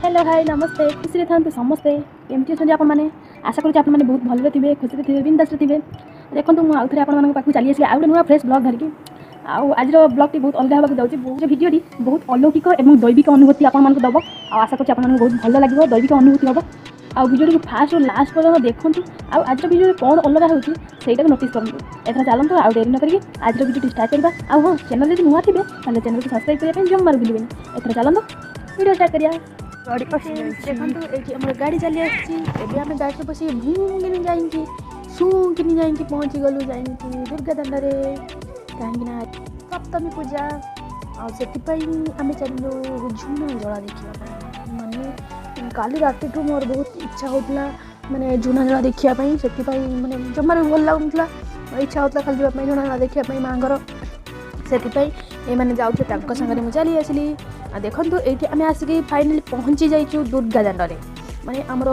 Hello, high, ନମସ୍ତେ। ଖୁସିରେ ଥାନ୍ତୁ ସମସ୍ତେ। କେମିତି ଅଛନ୍ତି ଆପଣମାନେ? ଆଶା କରୁଛି ଆପଣମାନେ ବହୁତ ଭଲରେ ଥିବେ, ଖୁସିରେ ଥିବେ, ବିନ୍ଦାସରେ ଥିବେ। ଦେଖନ୍ତୁ, ମୁଁ ଆଉଥରେ ଆପଣମାନଙ୍କ ପାଖକୁ ଚାଲି ଆସିଲି ଆଉ ଗୋଟେ ନୂଆ ଫ୍ରେଶ୍ ବ୍ଲଗ୍ ଧରିକି। ଆଉ ଆଜିର ବ୍ଲଗ୍ଟି ବହୁତ ଅଲଗା ହେବାକୁ ଯାଉଛି। ବହୁତ ଭିଡ଼ିଓଟି ବହୁତ ଅଲୌକିକ ଏବଂ ଦୈବିକ ଅନୁଭୂତି ଆପଣମାନଙ୍କୁ ଦେବ। ଆଉ ଆଶା କରୁଛି ଆପଣମାନଙ୍କୁ ବହୁତ ଭଲ ଲାଗିବ, ଦୈବିକ ଅନୁଭୂତି ହେବ। ଆଉ ଭିଡ଼ିଓଟିକୁ ଫାଷ୍ଟରୁ ଲାଷ୍ଟ ପର୍ଯ୍ୟନ୍ତ ଦେଖନ୍ତୁ ଆଉ ଆଜିର ଭିଡ଼ିଓରେ କ'ଣ ଅଲଗା ହେଉଛି, ସେଇଟାକୁ ନୋଟିସ୍ କରନ୍ତୁ। ଏଥର ଚାଲନ୍ତୁ, ଆଉ ଡେରି ନ କରିକି ଆଜିର ଭିଡ଼ିଓଟି ଷ୍ଟାର୍ଟ କରିବା। ଆଉ ହଁ, ଚ୍ୟାନେଲ୍ ଯଦି ନୂଆ ଥିବେ, ତାହେଲେ ଚ୍ୟାନେଲକୁ ସବସ୍କ୍ରାଇବ୍ କରିବା ପାଇଁ ଜମାରୁ ଭୁଲିବେନି। ଏଥର ଚାଲନ୍ତୁ, ଭିଡ଼ିଓ ଷ୍ଟାର୍ଟ କରିବା। ଗାଡ଼ି ଦେଖନ୍ତୁ, ଏଇଠି ଆମର ଗାଡ଼ି ଚାଲି ଆସିଛି। ଏବେ ଆମେ ଗାଡ଼ିରେ ବସିକି ଭୁଁ ଯାଇକି ସୁଁ କିନି ଯାଇକି ପହଞ୍ଚିଗଲୁ ଯାଇକି ଦୁର୍ଗା ଦାଣ୍ଡରେ, କାହିଁକି ନା ସପ୍ତମୀ ପୂଜା ଆଉ ସେଥିପାଇଁ ଆମେ ଚାଲିଲୁ ଝୁଣା ଜଳା ଦେଖିବା ପାଇଁ। ମାନେ କାଲି ରାତିଠୁ ମୋର ବହୁତ ଇଚ୍ଛା ହେଉଥିଲା, ମାନେ ଝୁଣା ଜଳା ଦେଖିବା ପାଇଁ। ସେଥିପାଇଁ ମାନେ ଜମାରୁ ଭଲ ଲାଗୁନଥିଲା, ଇଚ୍ଛା ହେଉଥିଲା ଖାଲି ଯିବା ପାଇଁ ଝୁଣା ଜଳା ଦେଖିବା ପାଇଁ ମାଆଙ୍କର। ସେଥିପାଇଁ ଏମାନେ ଯାଉଥିଲେ, ତାଙ୍କ ସାଙ୍ଗରେ ମୁଁ ଚାଲି ଆସିଲି। ଆଉ ଦେଖନ୍ତୁ, ଏଇଠି ଆମେ ଆସିକି ଫାଇନାଲି ପହଞ୍ଚି ଯାଇଛୁ ଦୁର୍ଗା ଦାଣ୍ଡରେ, ମାନେ ଆମର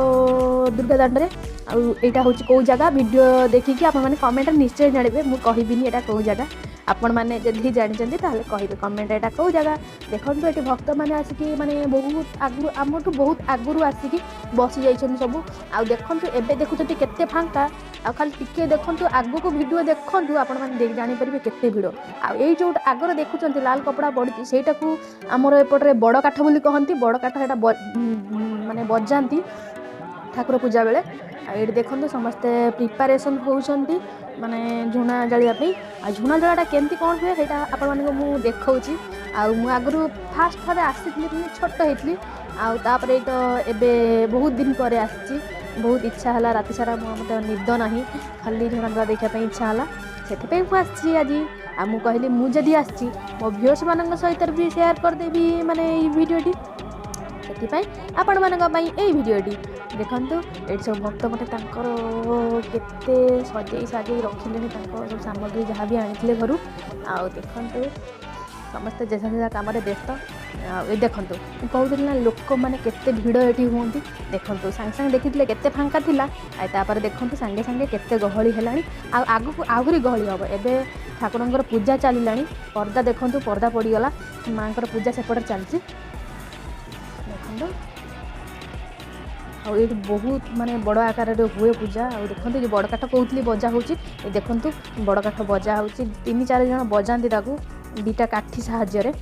ଦୁର୍ଗା ଦାଣ୍ଡରେ। ଆଉ ଏଇଟା ହେଉଛି କେଉଁ ଜାଗା, ଭିଡ଼ିଓ ଦେଖିକି ଆପଣମାନେ କମେଣ୍ଟରେ ନିଶ୍ଚୟ ଜାଣିବେ। ମୁଁ କହିବିନି ଏଇଟା କେଉଁ ଜାଗା। ଆପଣମାନେ ଯଦି ଜାଣିଛନ୍ତି, ତାହେଲେ କହିବେ କମେଣ୍ଟ ଏଇଟା କେଉଁ ଜାଗା। ଦେଖନ୍ତୁ, ଏଠି ଭକ୍ତମାନେ ଆସିକି ମାନେ ବହୁତ ଆଗରୁ, ଆମଠୁ ବହୁତ ଆଗରୁ ଆସିକି ବସି ଯାଇଛନ୍ତି ସବୁ। ଆଉ ଦେଖନ୍ତୁ, ଏବେ ଦେଖୁଛନ୍ତି କେତେ ଫାଙ୍କା। ଆଉ ଖାଲି ଟିକେ ଦେଖନ୍ତୁ, ଆଗକୁ ଭିଡ଼ିଓ ଦେଖନ୍ତୁ, ଆପଣମାନେ ଜାଣିପାରିବେ କେତେ ଭିଡ଼। ଆଉ ଏଇ ଯେଉଁଟା ଆଗରେ ଦେଖୁଛନ୍ତି ଲାଲ କପଡ଼ା ପଡ଼ିଛି, ସେଇଟାକୁ ଆମର ଏପଟରେ ବଡ଼ କାଠ ବୋଲି କହନ୍ତି। ବଡ଼ କାଠ ସେଇଟା ମାନେ ବଜାନ୍ତି ଠାକୁର ପୂଜା ବେଳେ। ଆଉ ଏଇଠି ଦେଖନ୍ତୁ, ସମସ୍ତେ ପ୍ରିପାରେସନ୍ ହେଉଛନ୍ତି ମାନେ ଝୁଣା ଜାଳିବା ପାଇଁ। ଆଉ ଝୁଣା ଜଳାଟା କେମିତି କ'ଣ ହୁଏ, ସେଇଟା ଆପଣମାନଙ୍କୁ ମୁଁ ଦେଖାଉଛି। ଆଉ ମୁଁ ଆଗରୁ ଫାଷ୍ଟ ଥରେ ଆସିଥିଲି, ମୁଁ ଛୋଟ ହେଇଥିଲି। ଆଉ ତାପରେ ତ ଏବେ ବହୁତ ଦିନ ପରେ ଆସିଛି। ବହୁତ ଇଚ୍ଛା ହେଲା, ରାତି ସାରା ମୋତେ ନିଦ ନାହିଁ, ଖାଲି ଝୁଣା ଜଳା ଦେଖିବା ପାଇଁ ଇଚ୍ଛା ହେଲା। ସେଥିପାଇଁ ମୁଁ ଆସିଛି ଆଜି। ଆଉ ମୁଁ କହିଲି, ମୁଁ ଯଦି ଆସିଛି, ମୋ ଭିଉଅର୍ସମାନଙ୍କ ସହିତ ବି ସେୟାର କରିଦେବି ମାନେ ଏଇ ଭିଡ଼ିଓଟି। ସେଥିପାଇଁ ଆପଣମାନଙ୍କ ପାଇଁ ଏଇ ଭିଡ଼ିଓଟି। ଦେଖନ୍ତୁ, ଏଇଠି ସବୁ ଭକ୍ତମାନେ ତାଙ୍କର କେତେ ସଜେଇ ସାଜେଇ ରଖିଲେଣି ତାଙ୍କ ସବୁ ସାମଗ୍ରୀ ଯାହା ବି ଆଣିଥିଲେ ଘରୁ। ଆଉ ଦେଖନ୍ତୁ, ସମସ୍ତେ ଯେଝା ଯେଝା କାମରେ ବ୍ୟସ୍ତ। ଆଉ ଏ ଦେଖନ୍ତୁ, ମୁଁ କହୁଥିଲି ନା ଲୋକମାନେ କେତେ ଭିଡ଼ ଏଠି ହୁଅନ୍ତି। ଦେଖନ୍ତୁ, ସାଙ୍ଗେ ସାଙ୍ଗେ ଦେଖିଥିଲେ କେତେ ଫାଙ୍କା ଥିଲା, ଆଉ ତାପରେ ଦେଖନ୍ତୁ ସାଙ୍ଗେ ସାଙ୍ଗେ କେତେ ଗହଳି ହେଲାଣି। ଆଉ ଆଗକୁ ଆହୁରି ଗହଳି ହେବ। ଏବେ ଠାକୁରଙ୍କର ପୂଜା ଚାଲିଲାଣି। ପର୍ଦ୍ଦା ଦେଖନ୍ତୁ, ପର୍ଦ୍ଦା ପଡ଼ିଗଲା, ମାଆଙ୍କର ପୂଜା ସେପଟେ ଚାଲିଛି। ଦେଖନ୍ତୁ, ଆଉ ଏଇଠି ବହୁତ ମାନେ ବଡ଼ ଆକାରରେ ହୁଏ ପୂଜା। ଆଉ ଦେଖନ୍ତୁ, ଏ ଯେଉଁ ବଡ଼ କାଠ କହୁଥିଲି ବଜା ହେଉଛି, ଏ ଦେଖନ୍ତୁ, ବଡ଼ କାଠ ବଜା ହେଉଛି। ତିନି ଚାରି ଜଣ ବଜାନ୍ତି ତାକୁ ଦୁଇଟା କାଠି ସାହାଯ୍ୟରେ।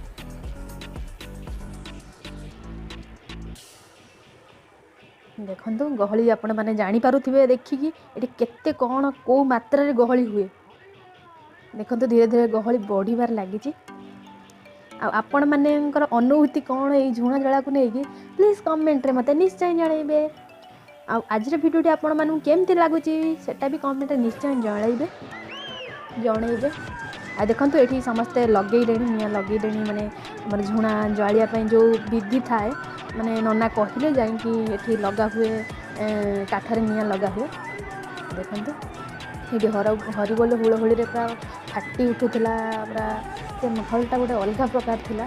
ଦେଖନ୍ତୁ ଗହଳି, ଆପଣମାନେ ଜାଣିପାରୁଥିବେ ଦେଖିକି ଏଠି କେତେ କ'ଣ କେଉଁ ମାତ୍ରାରେ ଗହଳି ହୁଏ। ଦେଖନ୍ତୁ, ଧୀରେ ଧୀରେ ଗହଳି ବଢ଼ିବାରେ ଲାଗିଛି। ଆଉ ଆପଣମାନଙ୍କର ଅନୁଭୂତି କ'ଣ ଏଇ ଝୁଣା ଜଳାକୁ ନେଇକି, ପ୍ଲିଜ୍ କମେଣ୍ଟରେ ମୋତେ ନିଶ୍ଚୟ ଜଣାଇବେ। ଆଉ ଆଜିର ଭିଡ଼ିଓଟି ଆପଣମାନଙ୍କୁ କେମିତି ଲାଗୁଛି, ସେଟା ବି କମେଣ୍ଟରେ ନିଶ୍ଚୟ ଜଣାଇବେ। ଆଉ ଦେଖନ୍ତୁ, ଏଠି ସମସ୍ତେ ଲଗେଇଲେଣି, ନିଆଁ ଲଗେଇଲେଣି। ମାନେ ଆମର ଝୁଣା ଜାଳିବା ପାଇଁ ଯେଉଁ ବିଧି ଥାଏ, ମାନେ ନନା କହିଲେ ଯାଇକି ଏଠି ଲଗା ହୁଏ, କାଠରେ ନିଆଁ ଲଗା ହୁଏ। ଦେଖନ୍ତୁ, ଏଠି ହର ହରିବୋଲ ହୁଳହୁଳିରେ ପୁରା ଫାଟି ଉଠୁଥିଲା। ପୁରା ସେ ମାହୋଲଟା ଗୋଟେ ଅଲଗା ପ୍ରକାର ଥିଲା।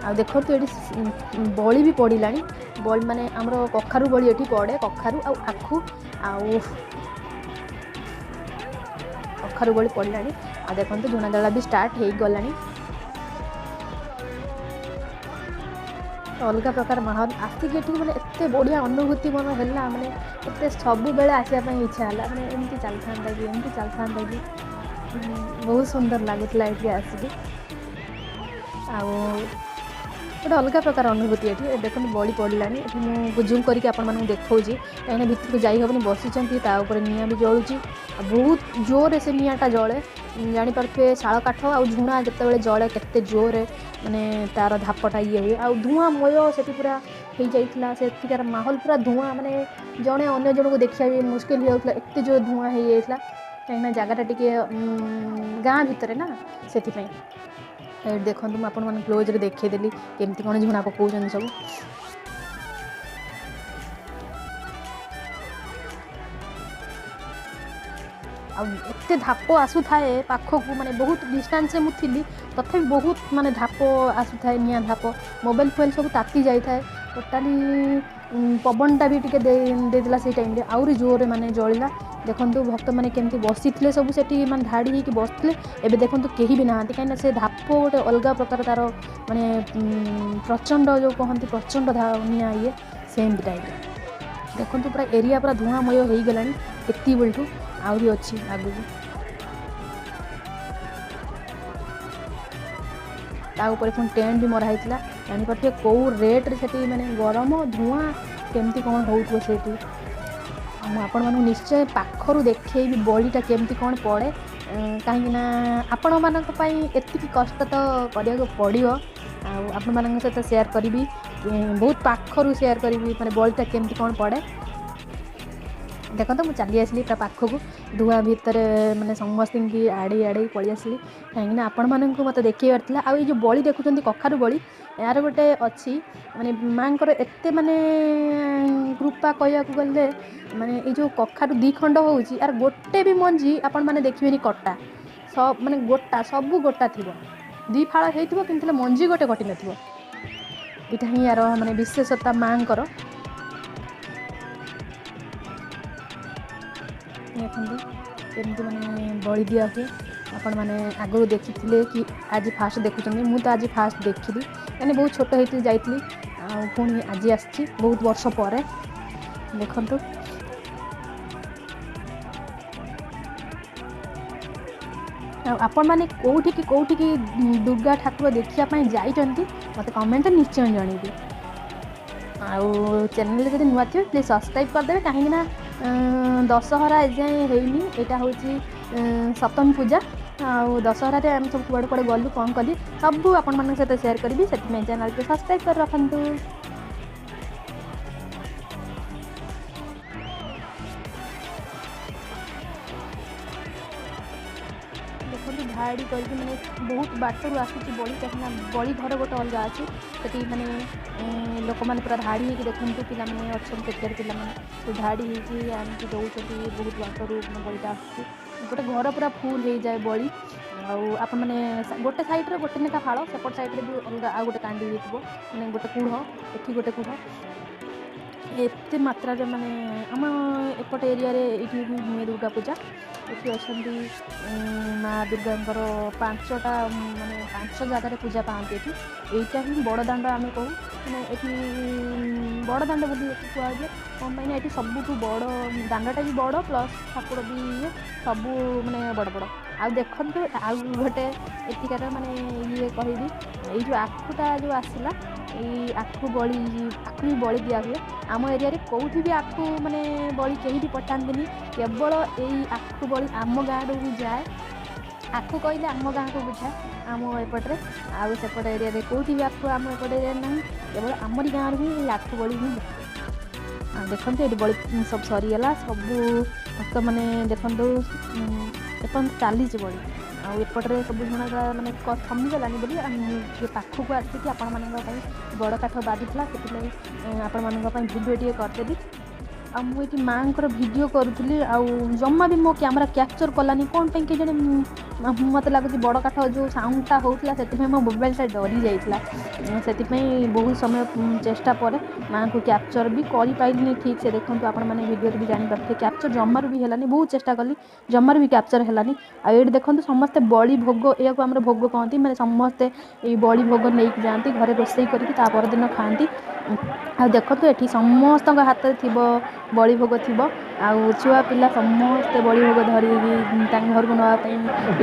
ଆଉ ଦେଖନ୍ତୁ, ଏଠି ବଳି ବି ପଡ଼ିଲାଣି। ବଳି ମାନେ ଆମର କଖାରୁ ବଳି ଏଠି ପଡ଼େ, କଖାରୁ ଆଉ ଆଖୁ। ଆଉ କଖାରୁ ବଳି ପଡ଼ିଲାଣି। ଆଉ ଦେଖନ୍ତୁ, ଝୁଣା ଦଳା ବି ଷ୍ଟାର୍ଟ ହେଇଗଲାଣି। ଅଲଗା ପ୍ରକାର ମାହୋଲ ଆସିକି ଏଠି ମାନେ ଏତେ ବଢ଼ିଆ ଅନୁଭୂତି ମନ ହେଲା, ମାନେ ଏତେ ସବୁବେଳେ ଆସିବା ପାଇଁ ଇଚ୍ଛା ହେଲା। ମାନେ ଏମିତି ଚାଲିଥାନ୍ତା କି, ଏମିତି ଚାଲିଥାନ୍ତା କି, ବହୁତ ସୁନ୍ଦର ଲାଗୁଥିଲା ଏଠି ଆସିକି। ଆଉ ଗୋଟେ ଅଲଗା ପ୍ରକାର ଅନୁଭୂତି ଏଠି। ଦେଖନ୍ତୁ, ବଳି ପଡ଼ିଲାଣି ଏଠି। ମୁଁ ଜୁମ୍ କରିକି ଆପଣମାନଙ୍କୁ ଦେଖାଉଛି, କାହିଁକିନା ଭିତରକୁ ଯାଇ ହେବନି। ବସିଛନ୍ତି, ତା ଉପରେ ନିଆଁ ବି ଜଳୁଛି ଆଉ ବହୁତ ଜୋରରେ ସେ ନିଆଁଟା ଜଳେ। ଜାଣିପାରୁଥିବେ, ଶାଳ କାଠ ଆଉ ଝୁଣା ଯେତେବେଳେ ଜଳେ, କେତେ ଜୋରରେ ମାନେ ତା'ର ଧାପଟା ଇଏ ହୁଏ। ଆଉ ଧୂଆଁମୟ ସେଠି ପୁରା ହେଇଯାଇଥିଲା। ସେଠିକାର ମାହୋଲ ପୁରା ଧୂଆଁ, ମାନେ ଜଣେ ଅନ୍ୟ ଜଣକୁ ଦେଖିବା ବି ମୁସ୍କିଲ ହେଇଯାଉଥିଲା, ଏତେ ଜୋର ଧୂଆଁ ହେଇଯାଇଥିଲା। କାହିଁକିନା ଜାଗାଟା ଟିକେ ଗାଁ ଭିତରେ ନା, ସେଥିପାଇଁ। ଏଇଠି ଦେଖନ୍ତୁ, ମୁଁ ଆପଣମାନଙ୍କୁ କ୍ଲୋଜ୍ରେ ଦେଖେଇଦେଲି କେମିତି କ'ଣ ଝୁଣା ପକାଉଛନ୍ତି ସବୁ। ଆଉ ଏତେ ଧାପ ଆସୁଥାଏ ପାଖକୁ, ମାନେ ବହୁତ ଡିଷ୍ଟାନ୍ସରେ ମୁଁ ଥିଲି, ତଥାପି ବହୁତ ମାନେ ଧାପ ଆସୁଥାଏ, ନିଆଁ ଧାପ। ମୋବାଇଲ ଫୋବାଇଲ ସବୁ ତାତି ଯାଇଥାଏ। ଟୋଟାଲି ପବନଟା ବି ଟିକେ ଦେଇଦେଲା ସେଇ ଟାଇମ୍ରେ, ଆହୁରି ଜୋରରେ ମାନେ ଜଳିଲା। ଦେଖନ୍ତୁ ଭକ୍ତମାନେ କେମିତି ବସିଥିଲେ ସବୁ ସେଠି, ମାନେ ଧାଡ଼ି ହେଇକି ବସିଥିଲେ। ଏବେ ଦେଖନ୍ତୁ କେହି ବି ନାହାନ୍ତି, କାହିଁକିନା ସେ ଧାପ ଗୋଟେ ଅଲଗା ପ୍ରକାର ତା'ର, ମାନେ ପ୍ରଚଣ୍ଡ ଯେଉଁ କହନ୍ତି ପ୍ରଚଣ୍ଡ ନିଆଁ ଇଏ ସେମିତି ଟାଇପ୍ର। ଦେଖନ୍ତୁ ପୁରା ଏରିଆ ପୁରା ଧୂଆଁମୟ ହେଇଗଲାଣି ଏତିକି ବେଳଠୁ, ଆହୁରି ଅଛି ଆଗକୁ। ତା ଉପରେ ପୁଣି ଟେଣ୍ଟ ବି ମରା ହେଇଥିଲା। ଜାଣିପାରୁଥିବେ କେଉଁ ରେଟ୍ରେ ସେଠି ମାନେ ଗରମ ଧୂଆଁ କେମିତି କ'ଣ ହେଉଥିବ ସେଇଠି। ଆଉ ମୁଁ ଆପଣମାନଙ୍କୁ ନିଶ୍ଚୟ ପାଖରୁ ଦେଖେଇବି ବଳିଟା କେମିତି କ'ଣ ପଡ଼େ, କାହିଁକିନା ଆପଣମାନଙ୍କ ପାଇଁ ଏତିକି କଷ୍ଟ ତ କରିବାକୁ ପଡ଼ିବ। ଆଉ ଆପଣମାନଙ୍କ ସହିତ ସେୟାର କରିବି, ବହୁତ ପାଖରୁ ସେୟାର କରିବି, ମାନେ ବଳିଟା କେମିତି କ'ଣ ପଡ଼େ। ଦେଖନ୍ତୁ ମୁଁ ଚାଲି ଆସିଲି ତା ପାଖକୁ, ଧୂଆଁ ଭିତରେ ମାନେ ସମସ୍ତଙ୍କୁ ଆଡ଼େଇ ଆଡ଼େଇ ପଳେଇ ଆସିଲି, କାହିଁକିନା ଆପଣମାନଙ୍କୁ ମୋତେ ଦେଖେଇବାର ଥିଲା। ଆଉ ଏଇ ଯେଉଁ ବଳି ଦେଖୁଛନ୍ତି କଖାରୁ ବଳି, ଏହାର ଗୋଟେ ଅଛି ମାନେ ମାଆଙ୍କର ଏତେ ମାନେ କୃପା କହିବାକୁ ଗଲେ, ମାନେ ଏଇ ଯେଉଁ କଖାରୁ ଦୁଇ ଖଣ୍ଡ ହେଉଛି, ଆର ଗୋଟେ ବି ମଞ୍ଜି ଆପଣମାନେ ଦେଖିବେନି କଟା, ମାନେ ଗୋଟା ସବୁ ଗୋଟା ଥିବ। ଦୁଇ ଫାଳ ହେଇଥିବ କିନ୍ତୁ ହେଲେ ମଞ୍ଜି ଗୋଟେ କଟି ନଥିବ। ଏଇଟା ହିଁ ୟାର ମାନେ ବିଶେଷତା ମାଆଙ୍କର। ଦେଖନ୍ତୁ କେମିତି ମାନେ ବଳି ଦିଆ ହୁଏ। ଆପଣମାନେ ଆଗରୁ ଦେଖିଥିଲେ କି ଆଜି ଫାଷ୍ଟ ଦେଖୁଛନ୍ତି? ମୁଁ ତ ଆଜି ଫାଷ୍ଟ ଦେଖିଲି, ମାନେ ବହୁତ ଛୋଟ ହେଇଥିଲି ଯାଇଥିଲି, ଆଉ ପୁଣି ଆଜି ଆସିଛି ବହୁତ ବର୍ଷ ପରେ। ଦେଖନ୍ତୁ ଆଉ ଆପଣମାନେ କେଉଁଠିକି କେଉଁଠିକି ଦୁର୍ଗା ଠାକୁର ଦେଖିବା ପାଇଁ ଯାଇଛନ୍ତି ମୋତେ କମେଣ୍ଟରେ ନିଶ୍ଚୟ ଜଣେଇବେ। ଆଉ ଚ୍ୟାନେଲରେ ଯଦି ନୂଆ ଥିବେ ପ୍ଲିଜ୍ ସବସ୍କ୍ରାଇବ୍ କରିଦେବେ, କାହିଁକିନା ଦଶହରା ଏଯାଏଁ ହେଇନି, ଏଇଟା ହେଉଛି ସପ୍ତମୀ ପୂଜା। ଆଉ ଦଶହରାରେ ଆମେ ସବୁ କୁଆଡ଼େ କୁଆଡ଼େ ଗଲୁ କ'ଣ କଲି ସବୁ ଆପଣମାନଙ୍କ ସହିତ ସେୟାର କରିବି, ସେଥିପାଇଁ ଚ୍ୟାନେଲକୁ ସବସ୍କ୍ରାଇବ୍ କରି ରଖନ୍ତୁ। ଦେଖନ୍ତୁ ଧାଡ଼ି କରିକି ମାନେ ବହୁତ ବାଟରୁ ଆସୁଛି ବଳି, କାହିଁକିନା ବଳି ଘର ଗୋଟେ ଅଲଗା ଅଛି ସେଠି, ମାନେ ଲୋକମାନେ ପୁରା ଧାଡ଼ି ହେଇକି, ଦେଖନ୍ତୁ ପିଲାମାନେ ଅଛନ୍ତି ସେଠିକାର ପିଲାମାନେ ସବୁ ଧାଡ଼ି ହେଇକି ଆଣିକି ଦେଉଛନ୍ତି। ବହୁତ ବାଟରୁ ବଳିଟା ଆସୁଛି, ଗୋଟେ ଘର ପୁରା ଫୁଲ୍ ହେଇଯାଏ ବଳି। ଆଉ ଆପଣମାନେ ଗୋଟେ ସାଇଡ଼୍ରେ ଗୋଟେ ଲେଖା ଫାଳ, ସେପଟ ସାଇଡ଼୍ରେ ବି ଅଲଗା ଆଉ ଗୋଟେ କାଣ୍ଡି ହେଇଥିବ, ମାନେ ଗୋଟେ କୁଢ଼, ଏଠି ଗୋଟେ କୁଢ଼, ଏତେ ମାତ୍ରାରେ ମାନେ ଆମ ଏପଟ ଏରିଆରେ ଏଇଠି ହୁଏ ଦୁର୍ଗା ପୂଜା। ଏଠି ଅଛନ୍ତି ମା ଦୁର୍ଗାଙ୍କର 5ଟା, ମାନେ 5 ଜାଗାରେ ପୂଜା ପାଆନ୍ତି ଏଠି। ଏଇଟା ହିଁ ବଡ଼ ଦାଣ୍ଡ ଆମେ କହୁ, ମାନେ ଏଠି ବଡ଼ ଦାଣ୍ଡ ବୋଲି ଏଠି କୁହାଯାଏ। କ'ଣ ପାଇଁ ନା ଏଠି ସବୁଠୁ ବଡ଼ ଦାଣ୍ଡଟା ବି ବଡ଼, ପ୍ଲସ୍ ଠାକୁର ବି ଇଏ ସବୁ ମାନେ ବଡ଼ ବଡ଼। ଆଉ ଦେଖନ୍ତୁ ଆଉ ଗୋଟେ ଏଠିକାର ମାନେ ଇଏ କହିବି, ଏଇ ଯେଉଁ ଆଖୁଟା ଯେଉଁ ଆସିଲା, ଏଇ ଆଖୁ ବଳି, ଆଖୁ ବି ବଳି ଦିଆ ହୁଏ। ଆମ ଏରିଆରେ କେଉଁଠି ବି ଆଖୁ ମାନେ ବଳି କେହି ବି ପଠାନ୍ତିନି, କେବଳ ଏଇ ଆଖୁ ବଳି ଆମ ଗାଁରୁ ହିଁ ଯାଏ। ଆଖୁ କହିଲେ ଆମ ଗାଁକୁ ବୁଝାଏ ଆମ ଏପଟରେ, ଆଉ ସେପଟ ଏରିଆରେ କେଉଁଠି ବି ଆଖୁ ଆମ ଏପଟ ଏରିଆରେ ନାହିଁ, କେବଳ ଆମରି ଗାଁରୁ ହିଁ ଏଇ ଆଖୁ ବଳି ହିଁ ଯାଏ। ଆଉ ଦେଖନ୍ତୁ ଏଠି ବଳି ସବୁ ସରିଗଲା, ସବୁ ଭକ୍ତମାନେ ଦେଖନ୍ତୁ ଏପର୍ଯ୍ୟନ୍ତ ଚାଲିଛି ବଳି। ଆଉ ଏପଟରେ ସବୁ ଝୁଣା ମାନେ ଥମିଗଲାନି ବୋଲି ମୁଁ ଟିକେ ପାଖକୁ ଆସିକି ଆପଣମାନଙ୍କ ପାଇଁ ବଡ଼ କାଠ ବାଜୁଥିଲା, ସେଥିପାଇଁ ଆପଣମାନଙ୍କ ପାଇଁ ଭିଡ଼ିଓ ଟିକେ କରିଦେଲି। ଆଉ ମୁଁ ଏଠି ମାଆଙ୍କର ଭିଡ଼ିଓ କରୁଥିଲି, ଆଉ ଜମା ବି ମୋ କ୍ୟାମେରା କ୍ୟାପଚର୍ କଲାନି, କ'ଣ ପାଇଁ କେଜାଣି। ମୋତେ ଲାଗୁଛି ବଡ଼ କାଠ ଯେଉଁ ସାଉଣ୍ଡଟା ହେଉଥିଲା ସେଥିପାଇଁ ମୋ ମୋବାଇଲଟା ଡରି ଯାଇଥିଲା, ସେଥିପାଇଁ ବହୁତ ସମୟ ଚେଷ୍ଟା ପରେ ମାଆଙ୍କୁ କ୍ୟାପଚର୍ ବି କରିପାରିଲିନି ଠିକ୍ ସେ। ଦେଖନ୍ତୁ ଆପଣମାନେ ଭିଡ଼ିଓରେ ବି ଜାଣିପାରୁଥିବେ, କ୍ୟାପଚର୍ ଜମାରୁ ବି ହେଲାନି, ବହୁତ ଚେଷ୍ଟା କଲି ଜମାରୁ ବି କ୍ୟାପଚର୍ ହେଲାନି। ଆଉ ଏଇଠି ଦେଖନ୍ତୁ ସମସ୍ତେ ବଳି ଭୋଗ, ଏହାକୁ ଆମର ଭୋଗ କହନ୍ତି, ମାନେ ସମସ୍ତେ ଏଇ ବଳି ଭୋଗ ନେଇକି ଯାଆନ୍ତି ଘରେ ରୋଷେଇ କରିକି ତା ପରଦିନ ଖାଆନ୍ତି। ଆଉ ଦେଖନ୍ତୁ ଏଠି ସମସ୍ତଙ୍କ ହାତରେ ଥିବ ବଳି ଭୋଗ ଥିବ, ଆଉ ଛୁଆ ପିଲା ସମସ୍ତେ ବଳି ଭୋଗ ଧରିକି ତାଙ୍କ ଘରକୁ ନେବା ପାଇଁ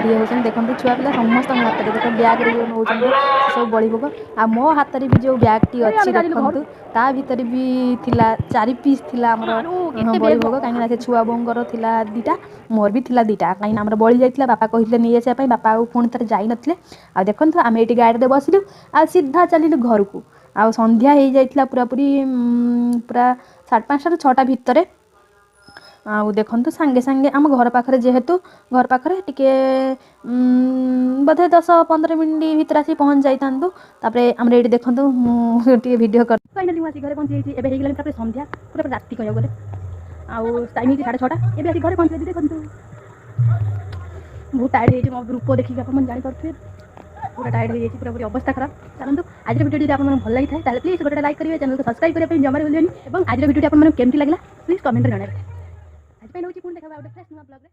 ଇଏ ହେଉଛନ୍ତି। ଦେଖନ୍ତୁ ଛୁଆ ପିଲା ସମସ୍ତଙ୍କ ହାତରେ ଦେଖ ବ୍ୟାଗ୍ରେ ଯେଉଁ ନେଉଛନ୍ତି ସେ ସବୁ ବଳି ଭୋଗ। ଆଉ ମୋ ହାତରେ ବି ଯେଉଁ ବ୍ୟାଗ୍ଟି ଅଛି ଦେଖନ୍ତୁ, ତା ଭିତରେ ବି ଥିଲା 4 ପିସ୍ ଥିଲା ଆମର ବଳି ଭୋଗ, କାହିଁକିନା ସେ ଛୁଆ ବୋଉଙ୍କର ଥିଲା 2ଟା, ମୋର ବି ଥିଲା 2ଟା, କାହିଁକିନା ଆମର ବଳି ଯାଇଥିଲା, ବାପା କହିଥିଲେ ନେଇ ଆସିବା ପାଇଁ, ବାପା ଆଉ ପୁଣି ଥରେ ଯାଇନଥିଲେ। ଆଉ ଦେଖନ୍ତୁ ଆମେ ଏଇଠି ଗାଡ଼ିରେ ବସିଲୁ ଆଉ ସିଧା ଚାଲିଲୁ ଘରକୁ। ଆଉ ସନ୍ଧ୍ୟା ହେଇଯାଇଥିଲା ପୁରାପୁରି, ପୁରା 5:30ରୁ 6ଟା ଭିତରେ। ଆଉ ଦେଖନ୍ତୁ ସାଙ୍ଗେ ସାଙ୍ଗେ ଆମ ଘର ପାଖରେ, ଯେହେତୁ ଘର ପାଖରେ ଟିକେ ବୋଧେ 10-15 ମିନିଟ୍ ଭିତରେ ଆସିକି ପହଞ୍ଚି ଯାଇଥାନ୍ତୁ। ତାପରେ ଆମର ଏଇଠି ଦେଖନ୍ତୁ ମୁଁ ଟିକେ ଭିଡ଼ିଓ କରି ଫାଇନାଲି ମୁଁ ଆସି ଘରେ ପହଞ୍ଚି ଯାଇଛି। ଏବେ ହେଇଗଲାଣି ତାପରେ ସନ୍ଧ୍ୟା, ପୁରା ରାତି କହିବାକୁ ଗଲେ, ଆଉ ଟାଇମ୍ ହେଇଛି 6:30। ଏବେ ଆସି ଘରେ ପହଞ୍ଚି ଯାଇଛି। ଦେଖନ୍ତୁ ବହୁତ ଟାୟାର୍ଡ଼ ହେଇଛି, ମୋ ରୂପ ଦେଖିକି ଆପଣମାନେ ଜାଣିପାରୁଥିବେ। ପୁରା ଟାୟାର୍ଡ଼ ହେଇଯାଇଛି, ପୁରାପୁରି ଅବସ୍ଥା ଖରାପ। ଚାଲନ୍ତୁ, ଆଜିର ଭିଡ଼ିଓ ଯଦି ଆପଣମାନଙ୍କୁ ଭଲ ଲାଗିଥାଏ, ତାହେଲେ ପ୍ଲିଜ୍ ଗୋଟେ ଲାଇକ୍ କରିବେ। ଚ୍ୟାନେଲକୁ ସବସ୍କ୍ରାଇବ୍ କରିବା ପାଇଁ ଜମାରେ ଭୁଲିବେନି ଏବଂ ଆଜିର ଭିଡ଼ିଓଟି ଆପଣମାନଙ୍କୁ କେମିତି ଲାଗିଲା, ପ୍ଲିଜ୍ କମେଣ୍ଟରେ ଜଣାଇବେ। ଆଜି ପାଇଁ ରହୁଛି, ପୁଣି ଦେଖା ଗୋଟେ ଫ୍ରେଶ୍ ନୂଆ ବ୍ଲଗ୍ରେ।